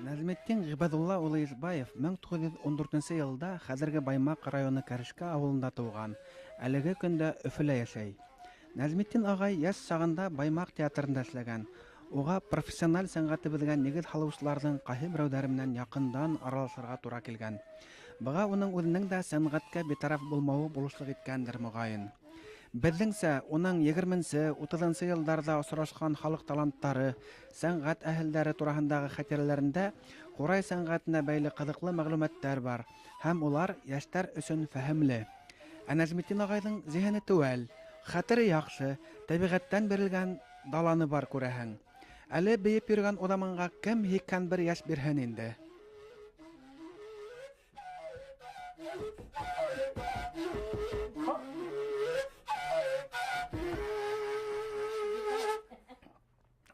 Нәжметдин Ғибәҙулла улы Ишбаев 1914 йылда хәҙерге Баймаҡ районы Кәрешкә ауылында тыуған, әлеге көндә Өфөлә йәшәй. Нәжметдин ағай йәш сағында Баймаҡ театрында эшләгән. Уға профессиональ сәнғәтебеҙгә нигеҙ һалыусыларҙың ҡайһы берәүҙәре менән яҡындан аралашырға тура килгән. Быға уның үҙенең дә сәнғәткә битараф булмауы булышлыҡ иткәндер, моғайын. Беҙҙеңсә, уның 20-30 йылдарҙа осрашҡан халыҡ таланттары, сәнғәт әһелдәре тураһындағы хәтирәләрендә ҡурай сәнғәтенә бәйле ҡыҙыҡлы мәғлүмәттәр бар, һәм улар йәштәр өсөн фәһемле. Ә Нәжметдин ағайҙың зиһене теүәл, хәтере яҡшы, тәбиғәттән бирелгән даланы бар, күрәһең. Әле бейеп йөрөгән уҙаманға кем 81 йәш бирһен инде?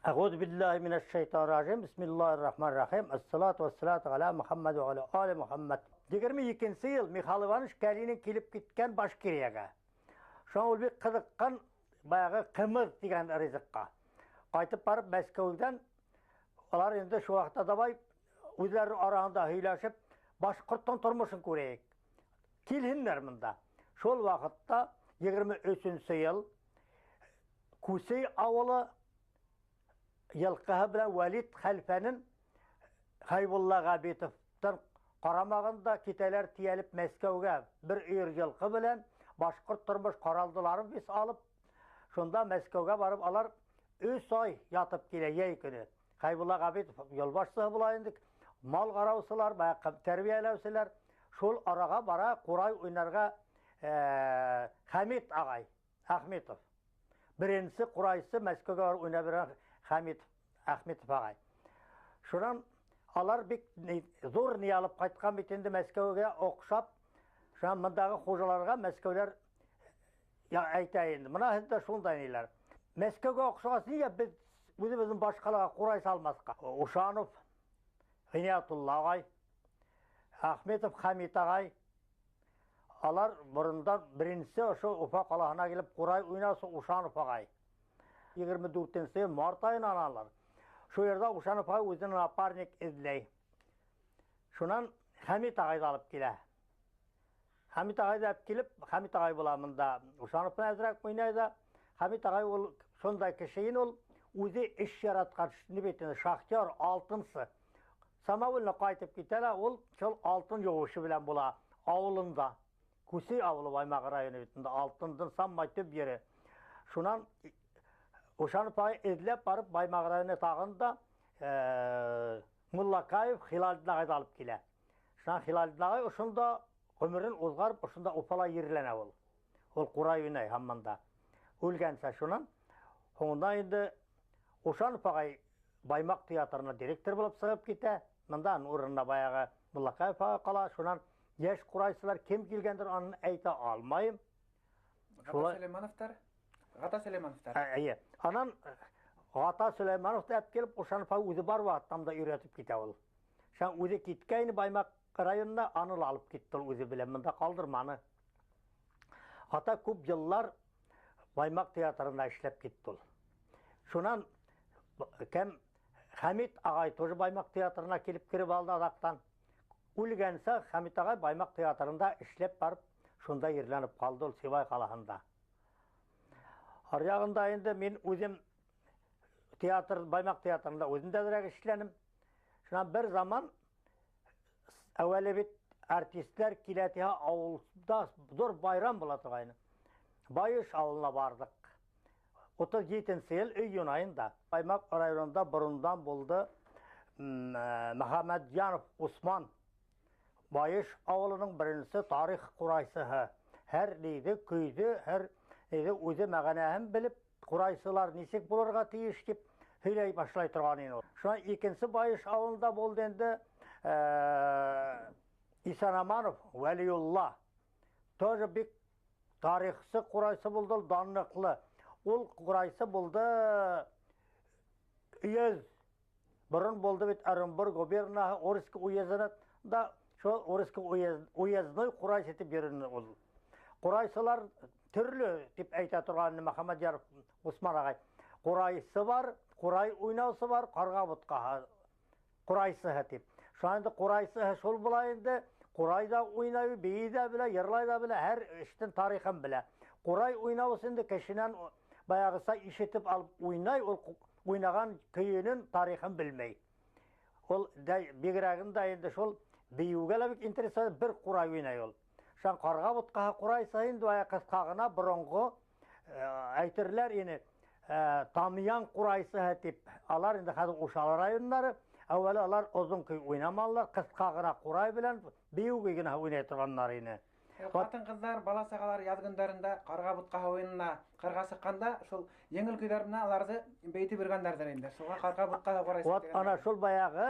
أعوذ بالله من الشيطان الرجيم. بسم الله الرحمن الرحيم. الصلاة والسلام على محمد وعلى آل محمد. 22 йыл Михаил Иванович Калинин килеп киткән Башкирияға. Шуңа ул бик ҡыҙыҡҡан баяғы ҡымыҙ тигән ризыҡҡа. Ҡайтып барып Мәскәүҙән улар инде шул ваҡытта давай үҙҙәре араһында һөйләшеп башҡорттың тормошон күрәйек. Килһендәр мында. Шул ваҡытта 23 йыл Күсей ауылы йылҡыһы менән Вәлит хәлфәнең Хәйбулла Ғәбитовтың ҡарамағында китәләр тейәлеп Мәскәүгә бер өйөр йылҡы белән башҡорт тормош ҡаралдыларын бис алып, шунда Мәскәүгә барып алар 3 ай ятып килә йәй көнө. Хәйбулла Ғәбитов юлбашсыһы була инде, мал ҡараусылар, баяғы тәрбиәләүселәр шул араға бара ҡурай уйнарға Хәмит ағай Ахметов. Беренсе ҡурайсы Мәскәүгә барып уйнап йөрөгән Хәмит Ахметов ағай. Шунан алар бик ҙур ни алып ҡайтҡан бит инде Мәскәүгә оҡшап, шунан мындағы хужаларға Мәскәүләр я әйтә инде. Мына һеҙҙә шундай ниләр. Мәскәүгә оҡшағас нигә беҙ үҙебеҙҙең баш ҡалаға ҡурай салмаҫҡа? Ушанов Ғиниятулла ағай, Ахметов Хәмит ағай, алар борондан беренсе ошо Уфа ҡалаһына килеп ҡурай уйнаусы Ушанов ағай. 24 март айынан алар. Шул ерҙә Ушанов ағай үҙенең напарник эҙләй. Шунан Хәмит ағайҙы алып килә. Хәмит ағайҙы алып килеп, Хәмит ағай була мында Ушанов менән әҙерәк уйнай ҙа. Хәмит ағай ул шундай кеше ине ул, үҙе эш яратҡан, ни бит инде, шахтер, алтынсы. Самовольно ҡайтып китә лә, ул шул алтын йыуышы белән була ауылында. Күсей ауылы Баймаҡ районы бит инде, алтындың самай төп ере. Шунан Ушанов ағай эҙләп барып Баймаҡ районы тағын да Муллакаев Хилалдин ағайҙы алып килә. Шунан Хилалдин ағай ошонда ғүмерен уҙғарып, ошонда Уфала ерләнә ул. Ул ҡурай уйнай һаман да. Үлгәнсә шунан һуңынан инде Ушанов ағай Баймаҡ театрына директор булып сығып китә. Мында уның урынына баяғы Муллакаев ағай ҡала. Шунан йәш ҡурайсылар кем килгәндер, аны әйтә алмайым. Ғата Шулай. Сөләймановтар? Ғата Сөләймановтар. Эйе. Анан Ғата Сөләймановты алып килеп, Ушанов ағай үҙе бар ваҡыттан да өйрәтеп китә ул. Шунан үҙе киткәйне Баймаҡ районына, аны ла алып китте ул үҙе белән, мында ҡалдырманы. Ғата күп йыллар Баймаҡ театрында эшләп китте ул. Шунан кем Хәмит ағай тоже Баймаҡ театрына килеп кереп алды аҙаҡтан. Үлгәнсә Хәмит ағай Баймаҡ театрында эшләп барып, шунда ерләнеп ҡалды ул Сибай ҡалаһында. Ар яғында инде мин үҙем театр, Баймаҡ театрында үҙем дә әҙерәк эшләнем. Шунан бер заман әүәле бит артистлар килә тиһә, ауылда ҙур байрам була торғайны. Байыш ауылына барҙыҡ. 37 йыл июнь айында Баймаҡ районында борондан булды, Мөхәммәтйәнов Усман Байыш ауылының беренсе тарих ҡурайсыһы. Һәр ниҙе көйҙө, һәр ниҙе үҙе мәғәнәһен белеп, ҡурайсылар нисек булырға тейеш тип һөйләй башлай торған ине ул. Шунан икенсе Байыш ауылында булды инде Исанаманов Вәлиулла. Тоже бик тарихсы ҡурайсы булды, ул данлыҡлы. Ул ҡурайсы булды өйәҙ. Борон булды бит Оренбург губернаһы Орск уезында да, шул Орск уездной ҡурайсы итеп йөрөнө ул. Ҡурайсылар төрлө тип әйтә торған Мөхәммәдьяров Усман ағай. Ҡурайсы бар, ҡурай уйнаусы бар, ҡарға бутҡаһы ҡурайсыһы тип. Шунан инде ҡурайсыһы шул була инде, ҡурай ҙа уйнай, бейей ҙә белә, йырлай ҙа белә, һәр эштең тарихын белә. Ҡурай уйнаусы инде кешенән баяғыса ишетеп алып уйнай, ул уйнаған көйөнөң тарихын белмәй. Ул бигерәген дә инде шул бейеүгә лә бик интереслы, бер ҡурай уйнай ул. Шунан ҡарға бутҡаһы ҡурайсы инде бая ҡыҫҡа ғына боронғо әйтерләр ине, Тамъян ҡурайсыһы тип. Алар инде хәҙер Ушалы районнары, әүвәле алар оҙон көй уйнамалар, ҡыҫҡа ғына ҡурай белән бейеү көй генә уйнай торғандар ине. Ҡатын-ҡыҙҙар, бала-сағалар яҙ көндәрендә ҡарға бутҡаһы уйынына ҡырға сыҡҡанда шул еңел көйҙәр менән аларҙы бейетеп йөрөгәндәрҙер инде. Шуға ҡарға бутҡаһы ҡурайсы Вот тигәндәр. ана шул баяғы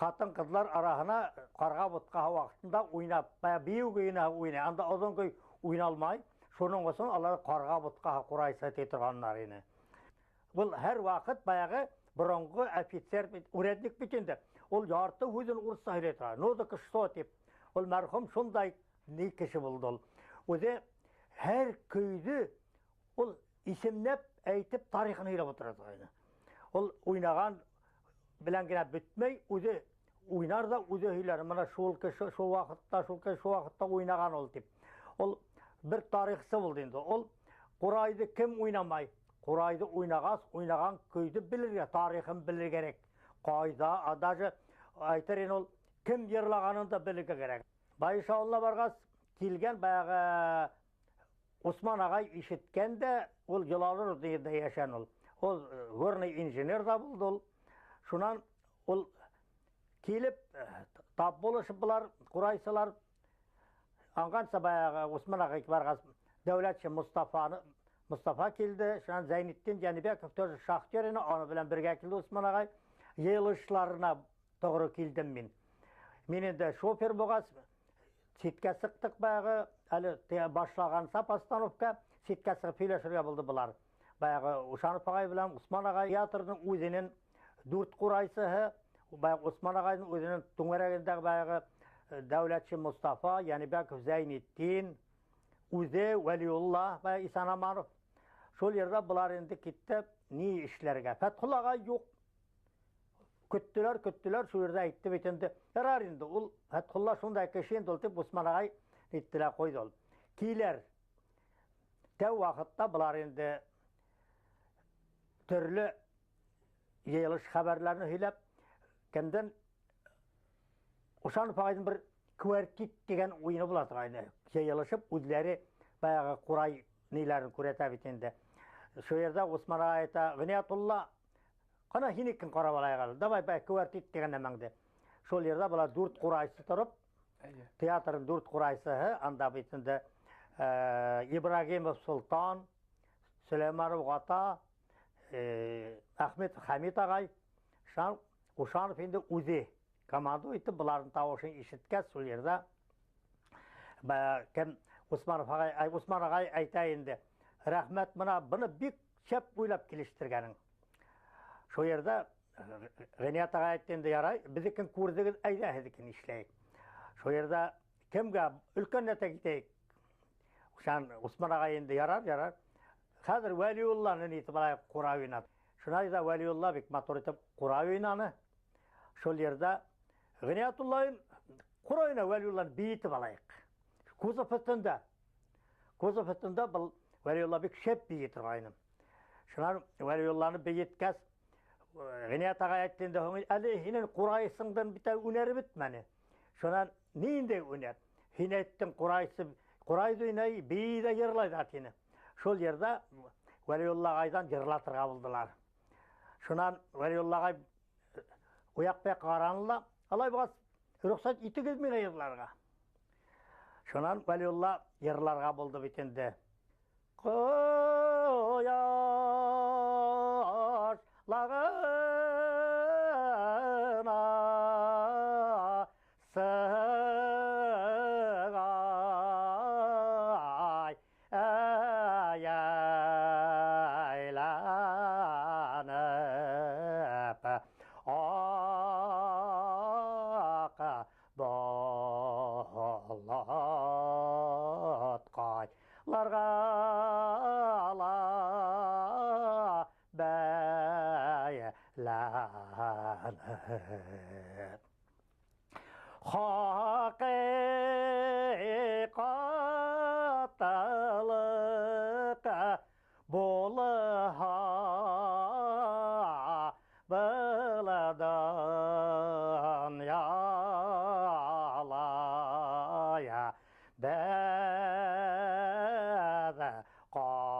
ҡатын-ҡыҙҙар араһына ҡарға бутҡаһы ваҡытында уйнап, бая бейеү көйөнә уйнай. Анда оҙон көй уйналмай. Шуның өсөн алар ҡарға бутҡаһы ҡурайсы ти торғандар ине. Был һәр ваҡыт баяғы боронғо офицер бит, урядник бит инде. Ул ярты һүҙен урыҫса һөйләй тора. Ну так что тип. Ул мәрхүм шундай ни кеше булды ул. Үҙе һәр көйҙө ул исемләп әйтеп тарихын һөйләп ултыра торғайны. Ул уйнаған белән генә бөтмәй, үҙе уйнар ҙа үҙе һөйләр. Мына шул кеше шул ваҡытта, шул кеше шул ваҡытта уйнаған ул тип. Ул бер тарихсы булды инде. Ул ҡурайҙы кем уйнамай? Ҡурайҙы уйнағас, уйнаған көйҙө белергә, тарихын белергә кәрәк. Ҡайҙа, даже әйтер ине ул, кем йырлағанын да белергә кәрәк. Байыш ауылына барғас, килгән баяғы Усман ағай ишеткән дә, ул Йолалыр дигәндә йәшән ул. Ул горный инженер ҙа булды ул. Шунан ул килеп, тап булышып былар, ҡурайсылар аңғанса баяғы Усман ағай барғас, Дәүләтше Мустафа килде, шунан Зәйнетдин Йәнибәков тоже шахтер ине, аны белән бергә килде Усман ағай. Йыйылышларына тоғро килдем мин. Мин инде шофер булғас, ситкә сыҡтыҡ баяғы, әле башлағанса постановка, ситкә сығып һөйләшергә булды былар. Баяғы Ушанов ағай белән Усман ағай театрҙың үҙенең дүрт ҡурайсыһы, баяғы Усман ағайҙың үҙенең түңәрәгендәге баяғы Дәүләтше Мустафа, Йәнибәков Зәйнетдин, үҙе Вәлиулла, баяғы Исанаманов. Шул ерҙә былар инде китте, ни эшләргә? Фәтхулла ағай юҡ. Көттөләр, көттөләр, шул ерҙә әйтте бит инде. Ярар инде, ул Фәтхулла шундай кеше инде ул тип Усман ағай итте лә ҡуйҙы ул. Килер. Тәү ваҡытта былар инде төрлө йыйылыш хәбәрләрен һөйләп, кемдән Ушанов ағайҙың бер квартет тигән уйыны була торғайны. Йыйылышып үҙләре баяғы ҡурай ниләрен күрәтә бит инде. Шул ерҙә Усман ағай әйтә, Ғиниәтулла, ҡана һинекен ҡарап алайыҡ әле, давай бай квартет тигән нәмәңде. Шул ерҙә былар дүрт ҡурайсы тороп, театрҙың дүрт ҡурайсыһы, анда бит инде, Ибрагимов Солтан, Сөләйманов Ғата, Әхмәтов Хәмит ағай, Ушанов инде үҙе команда итеп быларҙың тауышын ишеткәс, шул ерҙә бая кем Усманов ағай, ай, Усман ағай әйтә инде, рәхмәт, мына быны бик шәп уйлап килештергәнең. Шул ерҙә Ғиниәт ағай әйтте инде, ярай, беҙҙекен күрҙегеҙ, әйҙә һеҙҙекен эшләйек. Шул ерҙә кемгә өлкәнләтә китәйек? Шан Усман ағай инде, ярар, ярар. Хәҙер Вәлиулланы нитеп алайыҡ, ҡурай уйнап. Шунай ҙа Вәлиулла бик матур итеп ҡурай уйнаны. Шул ерҙә Ғиниәтуллайын ҡурай уйна Вәлиулланы бейетеп алайыҡ. Кузов өҫтөндә. Кузов өҫтөндә был Вәлиулла бик шәп бейей торғайны. Шунан Вәлиулланы бейеткәс, Ғиниәт ағай әйтте инде, һуң әле һинең ҡурайсыңдың бит үнәре бөтмәне. Шунан ниндәй үнәр? Һин әйттең, ҡурайсы, ҡурайҙы уйнай, бейей ҙә йырлай ҙа тине. Шул ерҙә Вәлиулла ағайҙан йырлатырға булдылар. Шунан Вәлиулла ағай уяҡ бияҡ ҡараны ла, алай булғас, Рөхсәт итегеҙ миңә йырларға. Шунан Вәлиулла йырларға булды бит инде. Ҡояшлағына сығай әйләнеп, аҡ болотҡайларға ла бәйләнеп. Хаҡиҡатлыҡ булһа был донъяла беҙ ҡайтырбыҙ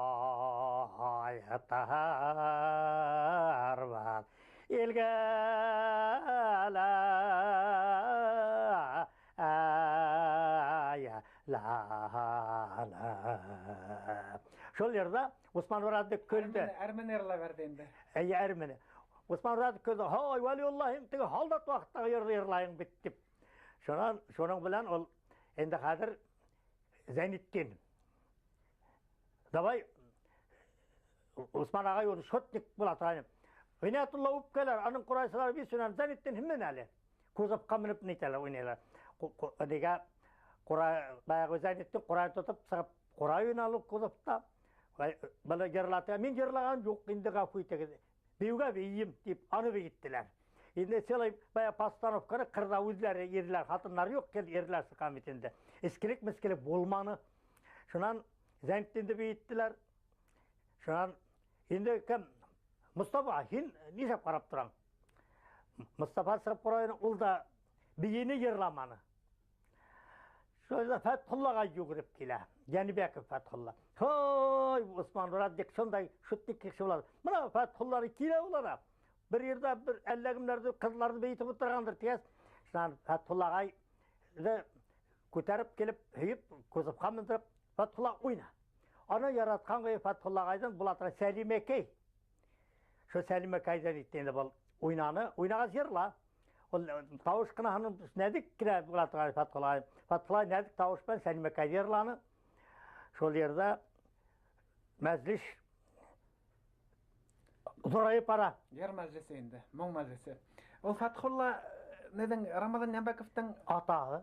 илгә лә әйләнеп. Шул йырҙа Усман Урадник көлдө. Әрмәне йырлай бирҙе инде. Эйе, әрмәне. Усман Урадник көлдө. Һай, Вәлиулла, һин теге һалдат ваҡыттағы йырҙы йырлайың бит тип. Шуның белән ул инде хәҙер Зәйнетдин. Давай Усман ағай ул шотник була торғайны. Ғиниәтулла үпкәләр, аның ҡурайсылары бит шунан Зәйнетдин һинмен әле. Кузовҡа менеп нитәләр, уйнайлар. Нигә ҡурай, баяғы Зәйнетдин ҡурай тотоп сығып, ҡурай уйналы кузовта. Бына йырлата. Мин йырлаған юҡ, инде ғәфү итегеҙ. Бейеүгә бейем тип аны бейеттеләр. Инде целый бая постановканы ҡырҙа үҙләре ирләр, ҡатындар юҡ, кел ирләр сыҡҡан бит инде. Эскелек-мескелек булманы. Шунан Зәйнетдинде бейеттеләр. Шунан инде кем? Мостафа, һин нишләп ҡарап тораң? Мостафа сығып ҡарайны, ул да бейене йырламаны. Шунда Фәтхуллаға йүгереп килә. Йәнибәков Фәтхулла. Һай, Усман Урадник шундай шутник кеше була. Бына Фәтхуллары килә уларға. Бер ерҙә бер әллә кемдәрҙе, ҡыҙларҙы бейетеп ултырғандыр тигәс, шунан Фәтхулла ағайҙы күтәреп килеп, һөйөп, кузовҡа мендереп, Фәтхулла уйна. Аны яратҡан ҡуйы Фәтхулла ағайҙың була тора Сәлимәкәй. Шул Сәлимәкәйҙән итте инде был уйнаны. Уйнағас йырла. Ул тауыш ҡына һының нәҙек кенә була торған Фәтхулла ағай. Фәтхулла нәҙек тауыш менән Сәлимәкәй йырланы. Шул ерҙә мәжлес ҙурайып бара. Йыр мәжлесе инде, моң мәжлесе. Ул Фәтхулла неҙең Рамаҙан Йәнбәковтың атаһы.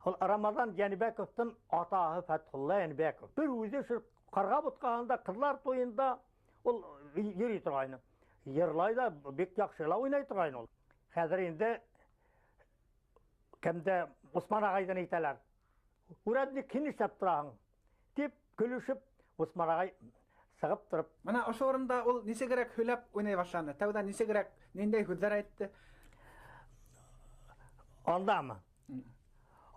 Ул Рамаҙан Йәнбәковтың атаһы Фәтхулла Йәнбәков. Бер үҙе шул ҡарға бутҡаһында, ҡыҙлар туйында ул йөрөй торғайны. Йырлай ҙа, бик яҡшы ла уйнай торғайны ул. Хәҙер инде кемде Усман ағайҙан әйтәләр. Урядник һин нишләп тораһың? Тип көлөшөп Усман ағай сығып тороп. Бына ошо урында ул нисегерәк һөйләп уйнай башланы? Тәүҙә нисегерәк, ниндәй һүҙҙәр әйтте? Андамы?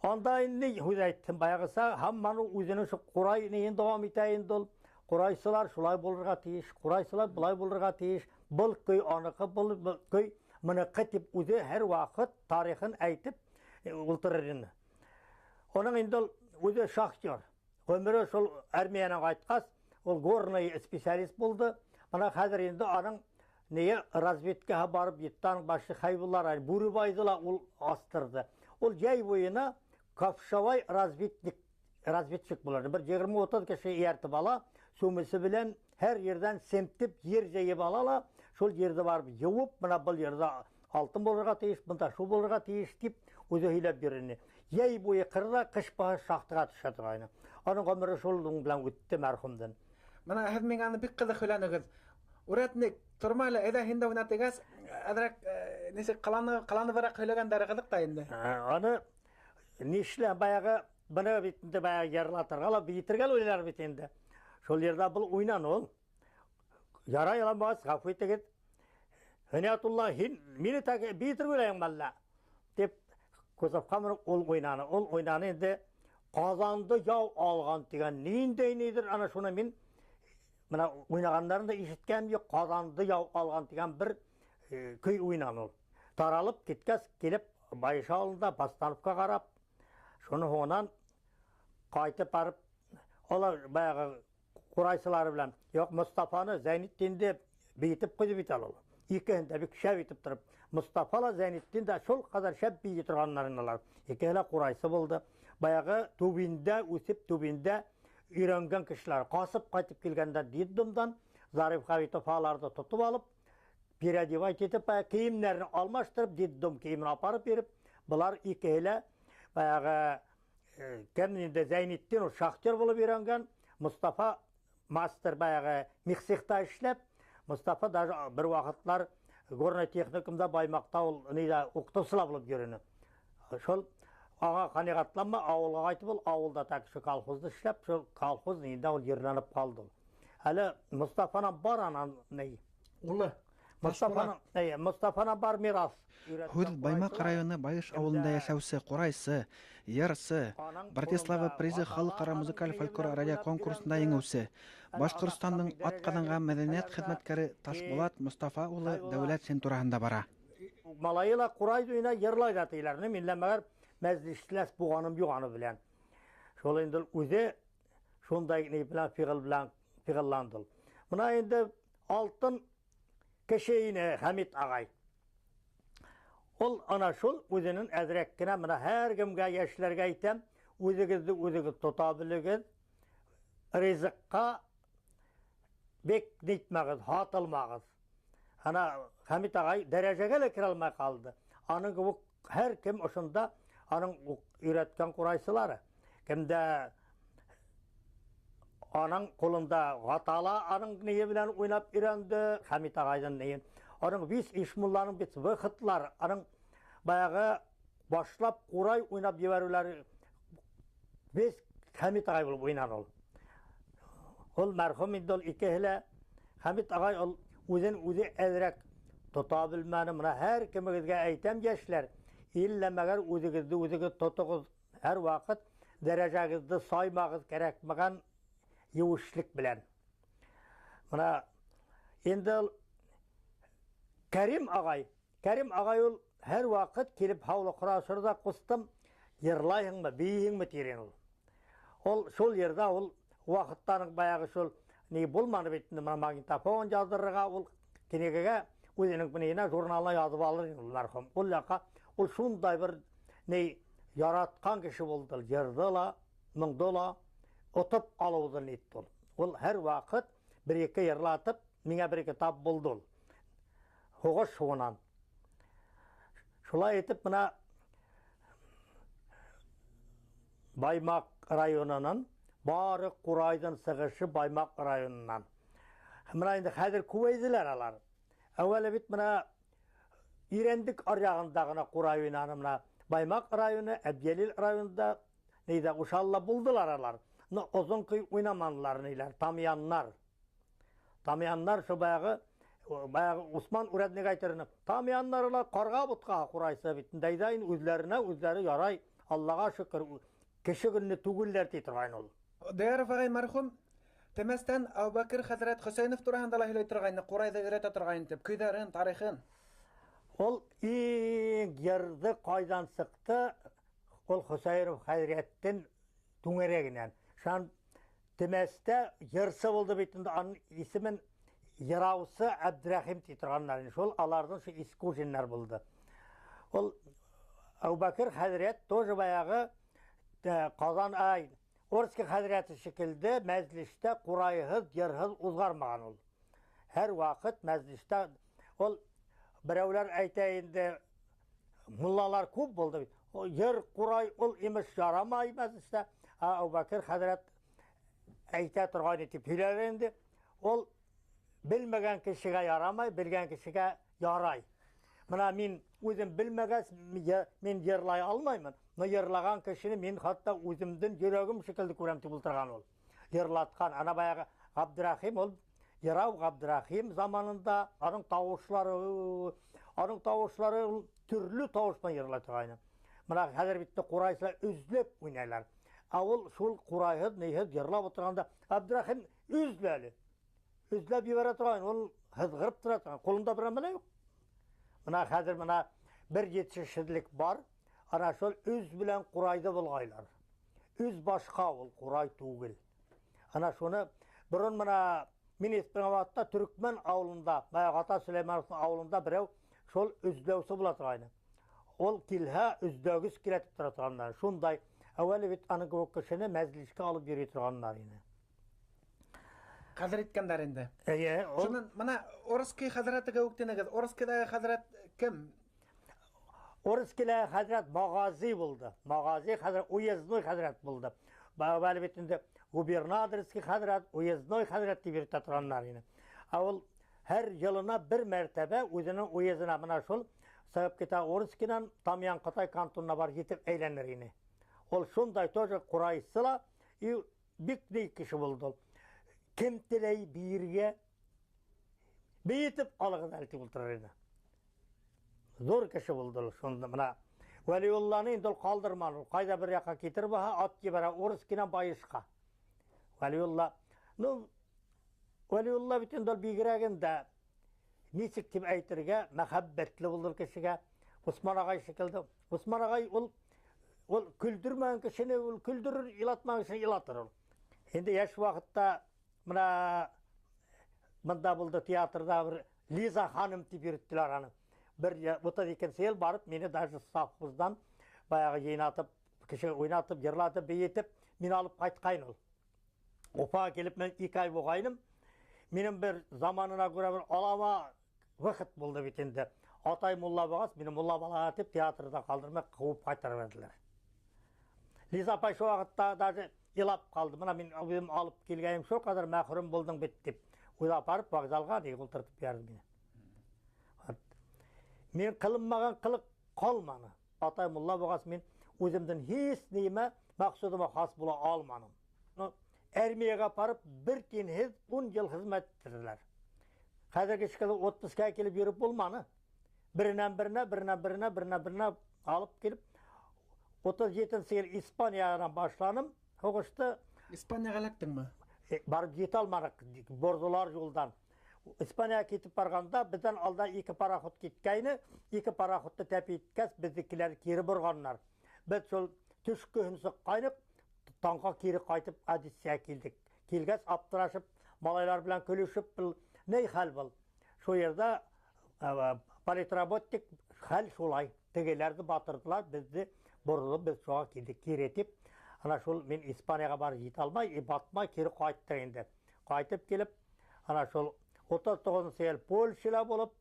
Анда инде һүҙ әйттем баяғыса, һаман ул үҙенең шул ҡурай нейен дауам итә инде ул. Ҡурайсылар шулай булырға тейеш, ҡурайсылар былай булырға тейеш. Был көй аныҡы, был көй мыныҡы тип үҙе һәр ваҡыт тарихын әйтеп ултырыр ине. Уның инде ул үҙе шахтер. Ғүмере шул армиянан ҡайтҡас, ул горный специалист булды. Бына хәҙер инде аның нее разведкаға барып етті, аның башы Хәйбулла районы, Бүребайҙы ла ул астырҙы. Ул йәй буйына ковшовой разведчик булыр. Бер егерме-утыҙ кеше эйәртеп ала, сүмесе белән һәр ерҙән семтеп ер йыйып ала ла, шул ерҙе барып йыуып, бына был ерҙә алтын булырға тейеш, бында шул булырға тейеш тип үҙе һөйләп бирер ине. Йәй буйы ҡырҙа, ҡыш баһы шахтаға төшә торғайны. Аның ғүмере шул белән үтте мәрхүмдең. Бына һеҙ миңә аны бик ҡыҙыҡ һөйләнегеҙ. Урядник, торма әле, әйҙә һин дә уйна тигәс, әҙерәк нисек ҡыланыбыраҡ һөйләгәндәре ҡыҙыҡ та инде. Аны нишлә баяғы, быны бит инде баяғы йырлатырға ла, бейетергә лә уйлар бит инде. Шул ерҙә был уйнаны ул. Ярай аламас, ғәфү итегеҙ. Ғиниәтулла, һин мине тәк бейетергә уйлайһыңмы әллә? Тип кузовҡа менеп ул уйнаны. Ул уйнаны инде Ҡаҙанды яу алған тигән ниндәй ниҙер, ана шуны мин бына уйнағандарын да ишеткән юҡ. Ҡаҙанды яу алған тигән бер көй уйнаны ул. Таралып киткәс, килеп Байыш ауылында постановка ҡарап, шуны һуңынан ҡайтып барып, улар баяғы ҡурайсылары белән, юҡ, Мостафаны Зәйнетдинде бейетеп ҡуйҙы бит әле ул. Икеһен дә бик шәп итеп тороп, Мостафа ла Зәйнетдин дә шул ҡәҙәр шәп бейей торғандар ине улар. Икеһе лә ҡурайсы булды. Баяғы Түбиндә үҫеп, Түбиндә өйрәнгән кешеләр ҡасып ҡайтып килгәндә детдомдан Зариф Хәмитов аларҙы тотоп алып, переодевать итеп, баяғы кейемдәрен алмаштырып, детдом кейемен апарып биреп, былар икеһе лә баяғы кем инде Зәйнетдин ул шахтер булып өйрәнгән, Мостафа мастер баяғы мехцехта эшләп, Мостафа даже бер ваҡытлар горный техникумда Баймаҡта ул ниҙә уҡытыусы ла булып йөрөнө. Шул аңа ҡәнәғәтләнмәй ауылға ҡайтып, ул ауылда так шул колхозда эшләп, шул колхоз ниндә ул ерләнеп ҡалды. Әле Мостафанан бар анан ни? Улы. Мостафанан бар мирас. Һүҙ Баймаҡ районы Байыш ауылында йәшәүсе ҡурайсы, йырсы, Братислава призы халыҡ-ара музыкаль фольклор радио конкурсында еңеүсе, Башҡортостандың атҡаҙанған мәҙәниәт хеҙмәткәре Ташбулат Мостафа улы Дәүләтшин тураһында бара. Малайы ла ҡурай уйнай, йырлай ҙа тейҙәр. Мин лә мәгәр мәжлесләс булғаным юҡ аны белән. Шул инде үҙе шундай ни белән фиғыл белән фиғылланды. Бына инде алтын кеше ине Хәмит ағай. Ул ана шул үҙенең әҙерәк кенә бына һәр кемгә, йәшләргә әйтәм, үҙегеҙҙе үҙегеҙ тота белегеҙ, ризыҡҡа бик нитмәгеҙ, һатылмағыҙ. Ана Хәмит ағай дәрәжәгә лә керә алмай ҡалды. Аның кеүек һәр кем ошонда аның өйрәткән ҡурайсылары. Кемдә аның ҡулында Ғатала аның нейе белән уйнап өйрәнде, Хәмит ағайҙың нейе. Аның вис Ишмулланың бит выходлар, аның баяғы башлап ҡурай уйнап ебәреүләре вис Хәмит ағай булып уйнаны ул. Ул мәрхүм инде ул икеһе лә. Хәмит ағай ул үҙен үҙе әҙерәк тота белмәне. Бына һәр кемегеҙгә әйтәм, йәшләр, иллә мәгәр үҙегеҙҙе үҙегеҙ тотоғоҙ, һәр ваҡыт дәрәжәгеҙҙе саймағыҙ кәрәкмәгән еүешлек белән. Бына инде ул Кәрим ағай, Кәрим ағай ул һәр ваҡыт килеп һаулыҡ һорашыр ҙа, ҡустым, йырлайһыңмы, бейейһеңме тирен ул. Ул шул йырҙа ул ваҡыттарың баяғы шул ни булманы бит инде, бына магнитофон яҙҙырырға ул книгәгә үҙенең нейенә журналына яҙып алыр ине ул мәрхүм. Ул яҡҡа ул шундай бер ни яратҡан кеше булды, йырҙы ла, моңдо ла отоп алыуҙы нитте ул. Ул һәр ваҡыт бер-ике йырлатып, миңә бер-ике тап булды ул. Һуғыш һуғынан. Шулай итеп бына Баймаҡ районынан бары ҡурайҙың сығышы Баймаҡ районынан. Бына инде хәҙер күбәйҙеләр алар. Әүәле бит бына Ирәндек аръяғында ғына ҡурай уйнаны, бына Баймаҡ районы, Әбйәлил районында нейҙә ушалла булдылар алар. Но оҙон көй уйнаманылар нейләр, тамъяннар. Тамъяннар шул баяғы Усман урядник әйтер ине, тамъяннар ла ҡарға бутҡа ҡурайсы бит. Дәйҙә инде үҙләренә үҙләре ярай, Аллаға шөкөр, кеше көнлө түгелләр ти торғайны ул. Дияров ағай мәрхүм Темәстән Әбүбәкер хәҙрәт Хөсәйенов тураһында ла һөйләй торғайны, ҡурайҙы өйрәтә торғайны тип, көйҙәрен, тарихын. Ул иң йырҙы ҡайҙан сыҡты? Ул Хөсәйенов хәҙрәттең түңәрәгенән. Шунан Темәстә йырсы булды бит инде, аның исемен Йыраусы Әбдрәхим ти торғандар ине. Шул аларҙың шул Искужиннар булды. Ул Әбүбәкер хәҙрәт тоже баяғы Ҡазан, ай, Орский хәҙрәте шикелде мәжлистә ҡурайһыҙ, йырһыҙ уҙғармаған ул. Һәр ваҡыт мәжлистә ул берәүләр әйтә инде, муллалар күп булды бит. О, йыр, ҡурай ул имеш ярамай мәжлистә. Ә Әбүбәкер хәҙрәт әйтә торғайны тип һөйләр инде. Ул белмәгән кешегә ярамай, белгән кешегә ярай. Бына мин үҙем белмәгәс, мин йырлай алмаймын. Но йырлаған кешене мин хатта үҙемдең йөрәгем шикелле күрәм тип ултырған ул. Йырлатҡан, ана баяғы Ғабдрахим, ул Йырау Ғабдрахим заманында аның тауышлары, аның тауышлары ул төрлө тауыш менән йырлай торғайны. Бына хәҙер бит ҡурайсылар өҙлөп уйнайлар. Ә ул шул ҡурайһыҙ, ниһеҙ йырлап ултырғанда Ғабдрахим өҙлө әле. Өҙләп ебәрә торғайны, ул һыҙғырып тора торған, ҡулында бер нәмә лә юҡ. Бына хәҙер бына Бер етешһеҙлек бар. Ана шул үҙ белән ҡурайҙы болғайлар. Үҙ башҡа ул ҡурай түгел. Ана шуны борон мына мин иҫкә ваҡытта Төркмән ауылында, баяғы Ата Сөләймәновтың ауылында берәү шул өҙләүсе була торғайны. Ул килһә өҙләгес килә тип тора торғандар. Шундай әүәле бит аның кеүек кешене мәжлискә алып йөрөй торғандар ине. Ҡәҙер иткәндәр инде. Эйе, ул Шунан мына Орский хәҙрәте кеүек тинегеҙ. Орскийҙағы хәҙрәт кем? Орскийҙағы хәҙрәт Мағази булды. Мағази хәҙрәт, уездной хәҙрәт булды. Баяғы бит инде губернаторский хәҙрәт, уездной хәҙрәт тип йөрөтә торғандар ине. Ә ул һәр йылына бер мәртәбә үҙенең уездына мына шул сығып китә Орскийҙан Тамьян Ҡытай кантонына барып етеп әйләнер ине. Ул шундай тоже ҡурайсы ла, и бик ни кеше булды ул. Кем теләй бейергә, бейетеп алығыҙ әле тип ултырыр ине. Ҙур кеше булды ул шунда мына. Вәлиулланы инде ул ҡалдырманы. Ул ҡайҙа бер яҡҡа китер булһа, ат ебәрә Орскийҙан Байышҡа. Вәлиулла, ну, Вәлиулла бит инде ул бигерәгендә нисек тип әйтергә, мәхәббәтле булды ул кешегә. Усман ағай шикелле. Усман ағай ул көлдөрмәгән кешене ул көлдөрөр, илатмаған кешене илатыр ул. Инде йәш ваҡытта мына бында булды театрҙа бер Лиза ханым тип йөрөттөләр аны. Бер 32 йыл барып мине даже совхоздан баяғы йыйнатып, кеше уйнатып, йырлатып, бейетеп, мине алып ҡайтҡайны ул. Уфаға килеп мин 2 ай булғайным. Минең бер заманына күрә бер алама ваҡыт булды бит инде. Атай мулла булғас, мине мулла балаға тип театрҙа ҡалдырмай ҡыуып ҡайтарып ебәрҙеләр. Лиза апай шул ваҡытта даже илап ҡалды. Мына мин үҙем алып килгәнем шул ҡәҙәр мәхрүм булдың бит тип. Уйлап барып вокзалға тип ултыртып ебәрҙе мине. Мин ҡылынмаған ҡылыҡ ҡалманы. Атай мулла булғас, мин үҙемдең һис нимә маҡсудыма хас була алманым. Ну, армияға барып бер тинһеҙ 10 йыл хеҙмәт иттерҙеләр. Хәҙерге шикелле отпускка килеп йөрөп булманы. Беренән беренә, беренән беренә, беренән беренә алып килеп 37 йыл Испаниянан башланым. Һуғышты. Испанияға эләктеңме? Барып ете алманыҡ, борҙолар юлдан. Испанияға китеп барғанда беҙҙән алда 2 пароход киткәйне, 2 пароходты тәп иткәс, беҙҙекеләр кире борғандар. Беҙ шул төшкөһөн сыҡҡайныҡ, таңға кире ҡайтып Одессаға килдек. Килгәс аптырашып, малайлар белән көлөшөп, был ни хәл был? Шул ерҙә политработник хәл шулай. Тегеләрҙе батырҙылар, беҙҙе боролоп, беҙ шуға килдек кире тип. Ана шул мин Испанияға барып ете алмай, и батмай кире ҡайттыҡ инде. Ҡайтып килеп, ана шул 39 йыл Польшала булып,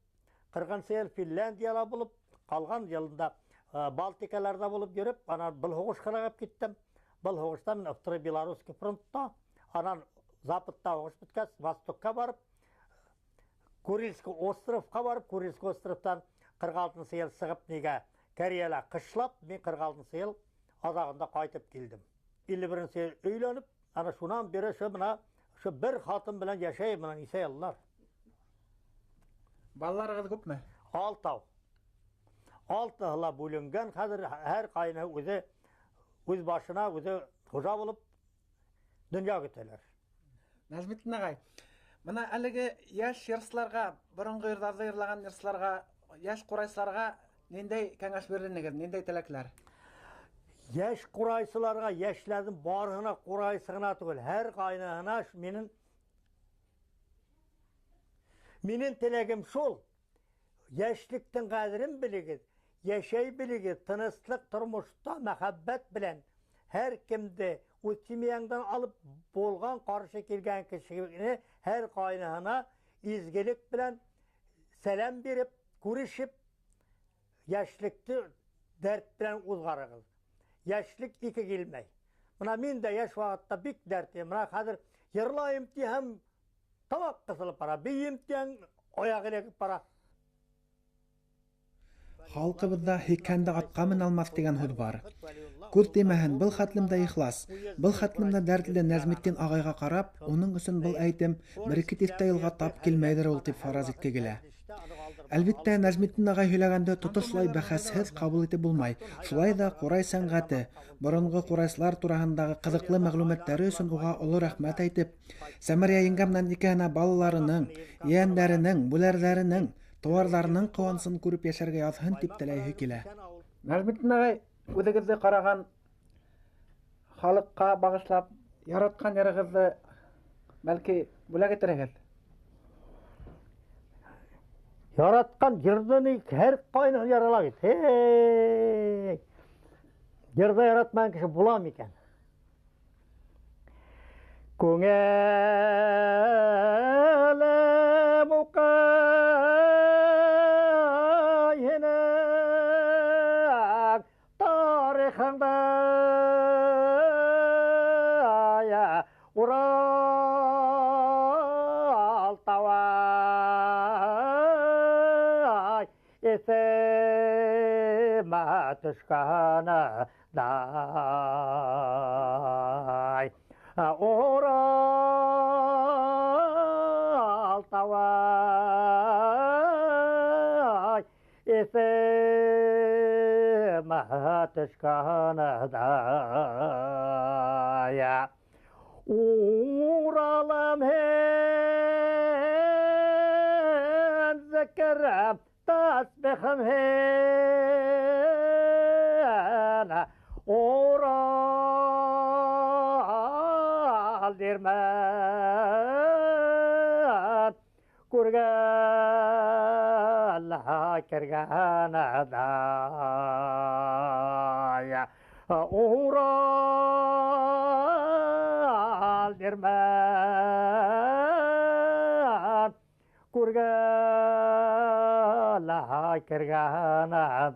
40 йыл Финляндияла булып, ҡалған йылында Балтикаларҙа булып йөрөп, ана был һуғышҡа ҡарап киттем. Был һуғышта мин Второй Белорусский фронтта, анан Западта һуғыш бөткәс, Востокка барып, Курильский островҡа барып, Курильский островтан 46 йыл сығып нигә Кореяла ҡышлап, мин 46 йыл аҙағында ҡайтып килдем. 51 йыл өйләнеп, ана шунан бире ошо мына ошо бер ҡатын менән йәшәйем, мына нисә йыллар. Балаларығыҙ күпме? Алтау. Алтыһы ла бүленгән, хәҙер һәр ҡайныһы үҙе үҙ башына үҙе хужа булып донъя көтәләр. Нәжметдин ағай, мына әлеге йәш йырсыларға, боронғо йырҙарҙы йырлаған йырсыларға, йәш ҡурайсыларға ниндәй кәңәш бирер инегеҙ, ниндәй теләкләр? Йәш ҡурайсыларға, йәшләрҙең барыһына ҡурайсы ғына түгел, һәр ҡайныһына минең теләгем шул: йәшлектең ҡәҙерен белегеҙ, йәшәй белегеҙ, тыныслыҡ тормошта мөхәббәт белән һәр кемде үҙ семьяңдан алып булған ҡаршы килгән кешене һәр ҡайныһына изгелек белән сәләм биреп, күрешеп, йәшлекте дәрт белән уҙғарығыҙ. Йәшлек ике килмәй. Мына мин дә йәш ваҡытта бик дәртле. Мына хәҙер йырлайым тиһәм, тамаҡ ҡыҫылып бара, бейем тиһәң, аяҡ эләгеп бара. Халҡыбыҙҙа һикәнде атҡа менә алмаҫ тигән һүҙ бар. Күҙ теймәһен, был хәтлем дә ихлас, был хәтлем дә дәртле Нәжметдин ағайға ҡарап, уның өсөн был әйтем бер-ике тиҫтә йылға тап килмәйҙер ул тип фараз итке килә. Әлбиттә, Нәжметдин ағай һөйләгәнде тотошлай бәхәсһеҙ ҡабул итеп булмай. Шулай ҙа ҡурай сәнғәте, боронғо ҡурайсылар тураһындағы ҡыҙыҡлы мәғлүмәттәре өсөн уға оло рәхмәт әйтеп, Сәмәрйә еңгә менән икәһенә балаларының, ейәндәренең, бүләрҙәренең Тыуарҙарының ҡыуанысын күреп йәшәргә яҙһын тип теләйһе килә. Нәжметдин ағай, үҙегеҙҙе ҡараған халыҡҡа бағышлап яратҡан йырығыҙҙы бәлки бүләк итерһегеҙ? Яратҡан йырҙы ни һәр ҡайны ярала бит. Эй! Йырҙы яратмаған кеше буламы икән? Күңелем уҡый һинең тарихыңды, Урал тауай, иҫемә төшкәндай. Урал тауай, иҫемә төшкәндай. Уралым һин зикерем, тәсбихем һин. Урал тирмән, күргән кергәндай. Урал тирмән, күргән кергәндай.